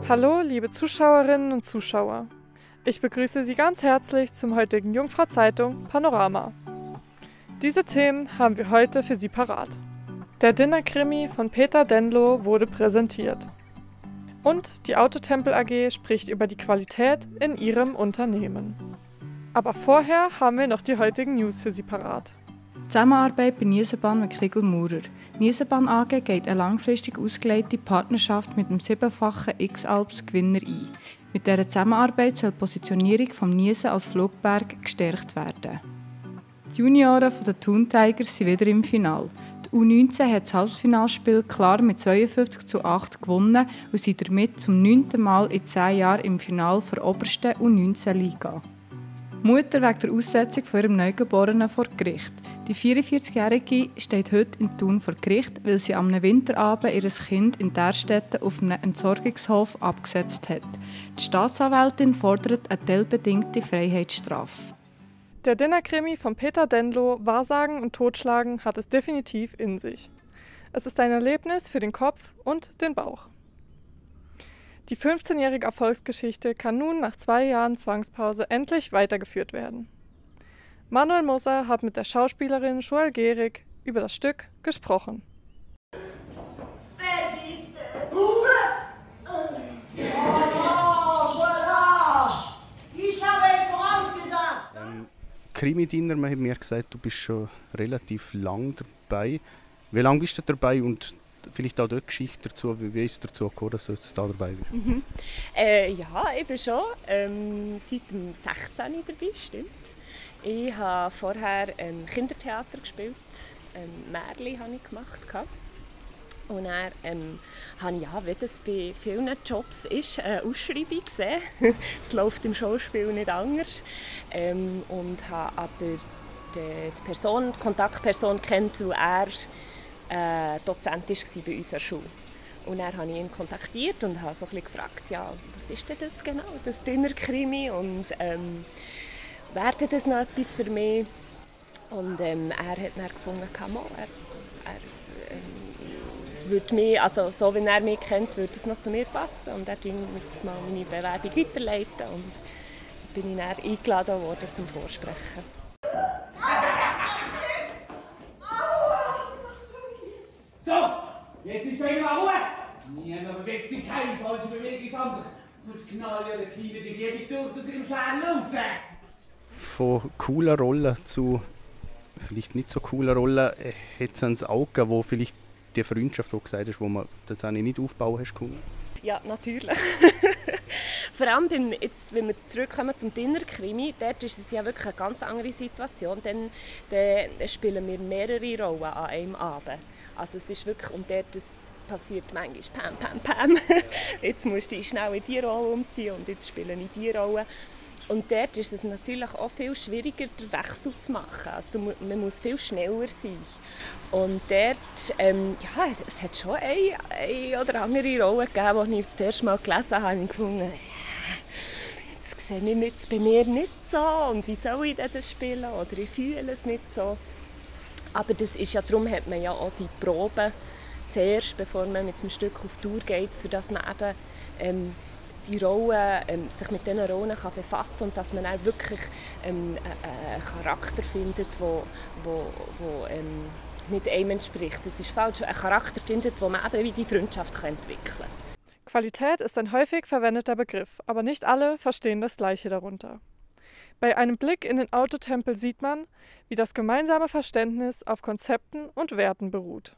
Hallo, liebe Zuschauerinnen und Zuschauer. Ich begrüße Sie ganz herzlich zum heutigen Jungfrau-Zeitung Panorama. Diese Themen haben wir heute für Sie parat. Der Dinnerkrimi von Peter Denlow wurde präsentiert. Und die Autotempel AG spricht über die Qualität in ihrem Unternehmen. Aber vorher haben wir noch die heutigen News für Sie parat. Zusammenarbeit bei Niesenbahn mit Kriegl Maurer. Niesenbahn AG geht eine langfristig ausgelegte Partnerschaft mit dem 7-fachen X-Alps-Gewinner ein. Mit dieser Zusammenarbeit soll die Positionierung des Niesen als Flugberg gestärkt werden. Die Junioren der Thun Tigers sind wieder im Finale. Die U19 hat das Halbfinalspiel klar mit 52:8 gewonnen und sind damit zum 9. Mal in 10 Jahren im Finale der obersten U19-Liga. Die Mutter wegen der Aussetzung von ihrem Neugeborenen vor Gericht. Die 44-Jährige steht heute in Thun vor Gericht, weil sie am Winterabend ihr Kind in Därstetten auf einem Entsorgungshof abgesetzt hat. Die Staatsanwältin fordert eine teilbedingte Freiheitsstrafe. Der Dinnerkrimi von Peter Denlow, Wahrsagen und Totschlagen, hat es definitiv in sich. Es ist ein Erlebnis für den Kopf und den Bauch. Die 15-jährige Erfolgsgeschichte kann nun nach 2 Jahren Zwangspause endlich weitergeführt werden. Manuel Moser hat mit der Schauspielerin Joelle Gehrig über das Stück gesprochen. Krimi-Dinner, man hat mir gesagt, du bist schon relativ lang dabei. Wie lange bist du dabei und vielleicht auch dort Geschichte dazu, wie ist es dazu gekommen, dass du jetzt da dabei bist? Ja, ich bin schon seit dem 16. dabei, stimmt. Ich habe vorher Kindertheater gespielt, Märli habe ich gemacht. Und dann habe ich, ja, wie das bei vielen Jobs ist, eine Ausschreibung gesehen. Es läuft im Schauspiel nicht anders. Und habe aber die Kontaktperson kennt, weil er Dozent war bei unserer Schule. Und dann habe ich ihn kontaktiert und habe so ein bisschen gefragt, ja, was ist denn das genau, das Dinnerkrimi? Und wäre das noch etwas für mich? Und er hat dann gefunden, er würde mich, also so wie er mich kennt, würde es noch zu mir passen. Und er hat mir jetzt mal meine Bewerbung weiterleiten und bin ich dann eingeladen worden zum Vorsprechen. So, jetzt ist wieder mal Ruhe. Niemand bewegt sich, keine falsche Bewegung anders. Sonst knallen ja die Kleinen die Liebe durch aus ihrem Schädel raus. Von cooler Rolle zu vielleicht nicht so cooler Rolle hat es ans Auge, wo vielleicht die Freundschaft, die du gesagt hast, die man tatsächlich nicht aufbauen hast können? Ja, natürlich. Vor allem, wenn wir zurückkommen zum Dinnerkrimi, dort ist es ja wirklich eine ganz andere Situation. Dann spielen wir mehrere Rollen an einem Abend. Also es ist wirklich, und dort passiert manchmal Pam, Pam, Pam. Jetzt musst du dich schnell in diese Rolle umziehen und jetzt spielen ich diese Rolle. Und dort ist es natürlich auch viel schwieriger, den Wechsel zu machen. Also man muss viel schneller sein. Und dort, ja, es hat schon eine oder andere Rolle gegeben, die ich das erste Mal gelesen habe. Und gefunden, das sehe ich jetzt bei mir nicht so. Und wie soll ich das spielen? Oder ich fühle es nicht so. Aber das ist ja, darum hat man ja auch die Proben zuerst, bevor man mit dem Stück auf Tour geht, für das man eben die Rollen, sich mit diesen Rollen kann befassen und dass man auch wirklich einen Charakter findet, der nicht einem entspricht. Das ist falsch. Einen Charakter findet, wo man eben wie die Freundschaft entwickeln kann. Qualität ist ein häufig verwendeter Begriff, aber nicht alle verstehen das Gleiche darunter. Bei einem Blick in den Autotempel sieht man, wie das gemeinsame Verständnis auf Konzepten und Werten beruht.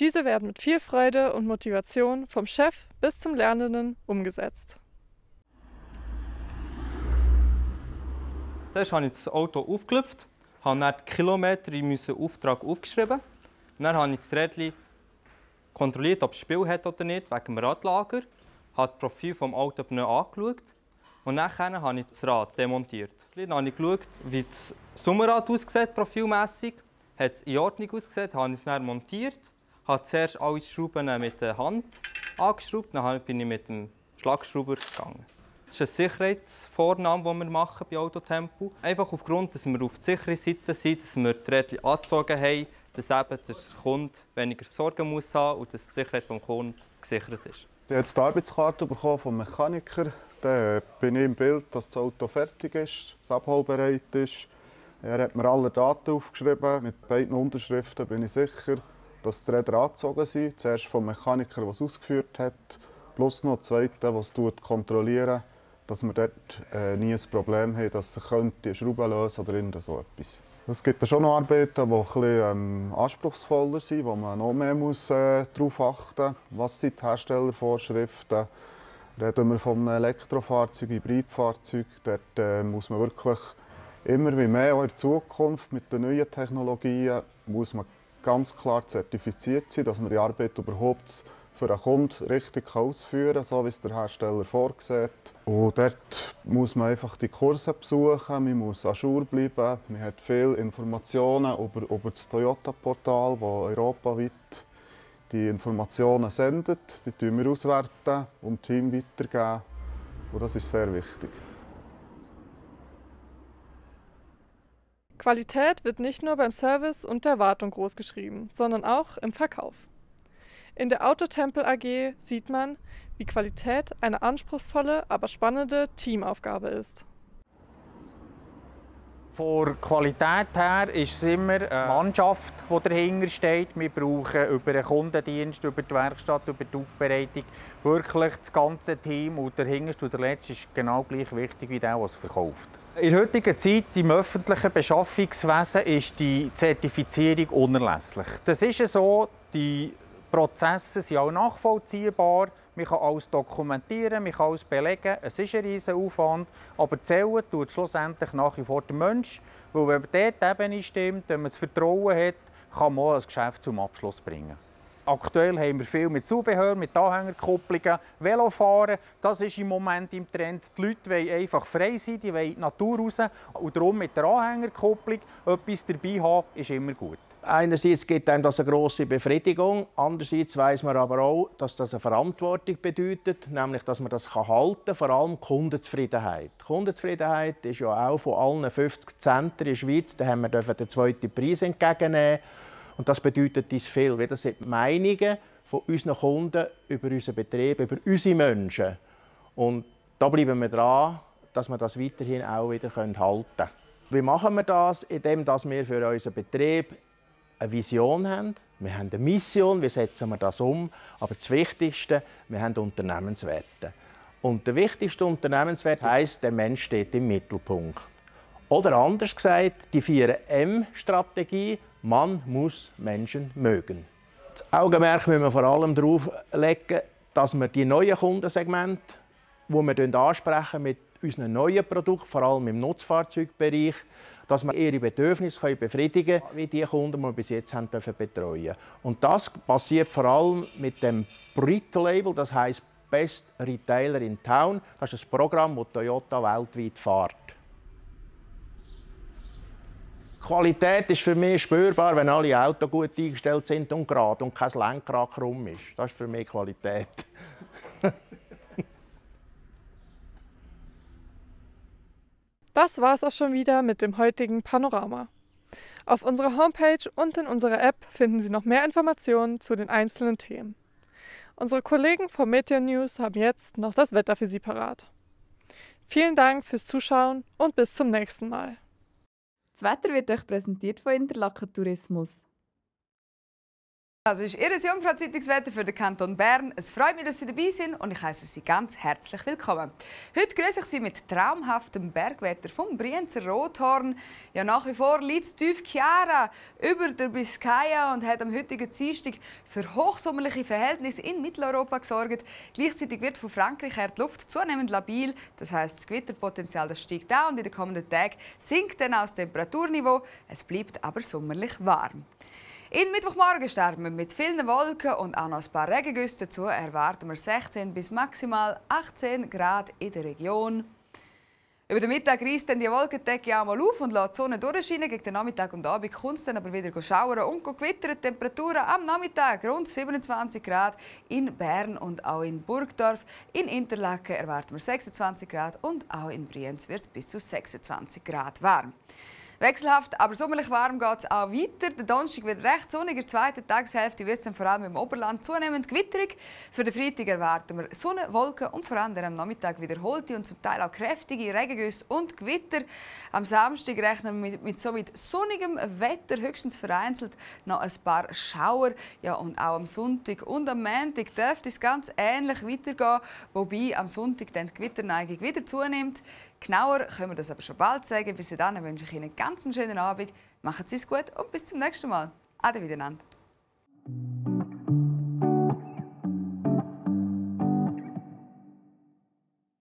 Diese werden mit viel Freude und Motivation vom Chef bis zum Lernenden umgesetzt. Zuerst habe ich das Auto aufgeklopft, habe dann die Kilometer in meinen Auftrag aufgeschrieben. Und dann habe ich das Rädchen kontrolliert, ob es Spiel hat oder nicht, wegen dem Radlager. Habe das Profil des Autos angeschaut und dann habe ich das Rad demontiert. Dann habe ich geschaut, wie das Sommerrad aussieht, profilmässig. Hat es in Ordnung ausgesehen, habe ich es dann montiert. Ich habe zuerst alle Schrauben mit der Hand angeschraubt, dann bin ich mit dem Schlagschrauber gegangen. Das ist eine Sicherheitsvornahme, die wir machen bei Autotempel. Einfach aufgrund, dass wir auf der sicheren Seite sind, dass wir die Räder angezogen haben, dass eben der Kunde weniger Sorgen muss haben und dass die Sicherheit des Kunden gesichert ist. Ich habe jetzt die Arbeitskarte bekommen vom Mechaniker. Dann bin ich im Bild, dass das Auto fertig ist, das abholbereit ist. Er hat mir alle Daten aufgeschrieben. Mit beiden Unterschriften bin ich sicher, dass die Räder angezogen sind. Zuerst vom Mechaniker, der es ausgeführt hat, plus noch der zweite, der es kontrolliert, dass wir dort nie ein Problem haben, dass sich die Schrauben lösen oder irgend so etwas. Es gibt schon noch Arbeiten, die etwas anspruchsvoller sind, wo man noch mehr darauf achten muss. Was sind die Herstellervorschriften? Reden wir von einem Elektrofahrzeug, Hybridfahrzeug, dort muss man wirklich immer wie mehr auch in der Zukunft mit den neuen Technologien muss man ganz klar zertifiziert sein, dass man die Arbeit überhaupt für einen Kunden richtig ausführen kann, so wie es der Hersteller vorsieht. Und dort muss man einfach die Kurse besuchen, man muss à jour bleiben. Man hat viele Informationen über das Toyota-Portal, das europaweit die Informationen sendet. Die wir auswerten und dem Team weitergeben. Und das ist sehr wichtig. Qualität wird nicht nur beim Service und der Wartung großgeschrieben, sondern auch im Verkauf. In der Autotempel AG sieht man, wie Qualität eine anspruchsvolle, aber spannende Teamaufgabe ist. Von Qualität her ist es immer eine Mannschaft, die dahinter steht. Wir brauchen über den Kundendienst, über die Werkstatt, über die Aufbereitung wirklich das ganze Team. Und der Hinterste und der Letzte ist genau gleich wichtig wie der, der es verkauft. In der heutigen Zeit im öffentlichen Beschaffungswesen ist die Zertifizierung unerlässlich. Das ist so, die Prozesse sind auch nachvollziehbar. Man kann alles dokumentieren, man kann alles belegen. Es ist ein riesiger Aufwand, aber zählen tut schlussendlich nach wie vor der Mensch. Weil wenn man dort die Ebene stimmt, wenn man das Vertrauen hat, kann man auch das Geschäft zum Abschluss bringen. Aktuell haben wir viel mit Zubehör, mit Anhängerkupplungen, Velofahren. Das ist im Moment im Trend. Die Leute wollen einfach frei sein, die wollen in die Natur raus. Und darum mit der Anhängerkupplung etwas dabei haben, ist immer gut. Einerseits gibt einem das eine grosse Befriedigung, andererseits weiss man aber auch, dass das eine Verantwortung bedeutet, nämlich dass man das halten kann, vor allem Kundenzufriedenheit. Kundenzufriedenheit ist ja auch von allen 50 Zentren in der Schweiz, da haben wir den zweiten Preis entgegennehmen. Und das bedeutet uns viel, weil das sind die Meinungen von unseren Kunden über unseren Betrieb, über unsere Menschen. Und da bleiben wir dran, dass wir das weiterhin auch wieder halten können. Wie machen wir das? Indem wir für unseren Betrieb eine Vision haben, wir haben eine Mission, wie setzen wir das um, aber das Wichtigste, wir haben Unternehmenswerte. Und der wichtigste Unternehmenswert heisst, der Mensch steht im Mittelpunkt. Oder anders gesagt, die 4M-Strategie, man muss Menschen mögen. Das Augenmerk müssen wir vor allem darauf legen, dass wir die neuen Kundensegmente, die wir ansprechen mit unseren neuen Produkten, vor allem im Nutzfahrzeugbereich, dass wir ihre Bedürfnisse befriedigen können, wie die Kunden, die wir bis jetzt haben betreuen. Und das passiert vor allem mit dem BRIT-Label, das heisst Best Retailer in Town. Das ist ein Programm, das Toyota weltweit fährt. Qualität ist für mich spürbar, wenn alle Autos gut eingestellt sind und gerade und kein Lenkrad krumm ist. Das ist für mich Qualität. Das war's auch schon wieder mit dem heutigen Panorama. Auf unserer Homepage und in unserer App finden Sie noch mehr Informationen zu den einzelnen Themen. Unsere Kollegen vom Meteor News haben jetzt noch das Wetter für Sie parat. Vielen Dank fürs Zuschauen und bis zum nächsten Mal. Das Wetter wird euch präsentiert von Interlaken Tourismus. Das ist Ihr Jungfrau-Zeitungswetter für den Kanton Bern. Es freut mich, dass Sie dabei sind und ich heiße Sie ganz herzlich willkommen. Heute grüße ich Sie mit traumhaftem Bergwetter vom Brienzer Rothorn. Ja, nach wie vor liegt es tief Chiara über der Biskaya und hat am heutigen Dienstag für hochsommerliche Verhältnisse in Mitteleuropa gesorgt. Gleichzeitig wird von Frankreich her die Luft zunehmend labil. Das heisst, das Gewitterpotenzial steigt an und in den kommenden Tagen sinkt dann auch das Temperaturniveau. Es bleibt aber sommerlich warm. In Mittwochmorgen starten wir mit vielen Wolken und auch noch ein paar Regengüsse dazu. Erwarten wir 16 bis maximal 18 Grad in der Region. Über den Mittag reißt dann die Wolkendecke auch mal auf und lässt die Sonne durchscheinen. Gegen den Nachmittag und Abend kommt es dann aber wieder schauern und gewittern. Temperaturen am Nachmittag rund 27 Grad in Bern und auch in Burgdorf. In Interlaken erwarten wir 26 Grad und auch in Brienz wird es bis zu 26 Grad warm. Wechselhaft, aber sommerlich warm geht es auch weiter. Der Donnerstag wird recht sonnig, in der zweiten Tageshälfte wird es dann vor allem im Oberland zunehmend gewitterig. Für den Freitag erwarten wir Sonne, Wolken und vor allem am Nachmittag wiederholte und zum Teil auch kräftige Regengüsse und Gewitter. Am Samstag rechnen wir mit soweit sonnigem Wetter, höchstens vereinzelt noch ein paar Schauer. Ja, und auch am Sonntag und am Montag dürfte es ganz ähnlich weitergehen, wobei am Sonntag dann die Gewitterneigung wieder zunimmt. Genauer können wir das aber schon bald sagen. Bis dann wünsche ich Ihnen einen ganz schönen Abend. Machen Sie es gut und bis zum nächsten Mal. Ade miteinander.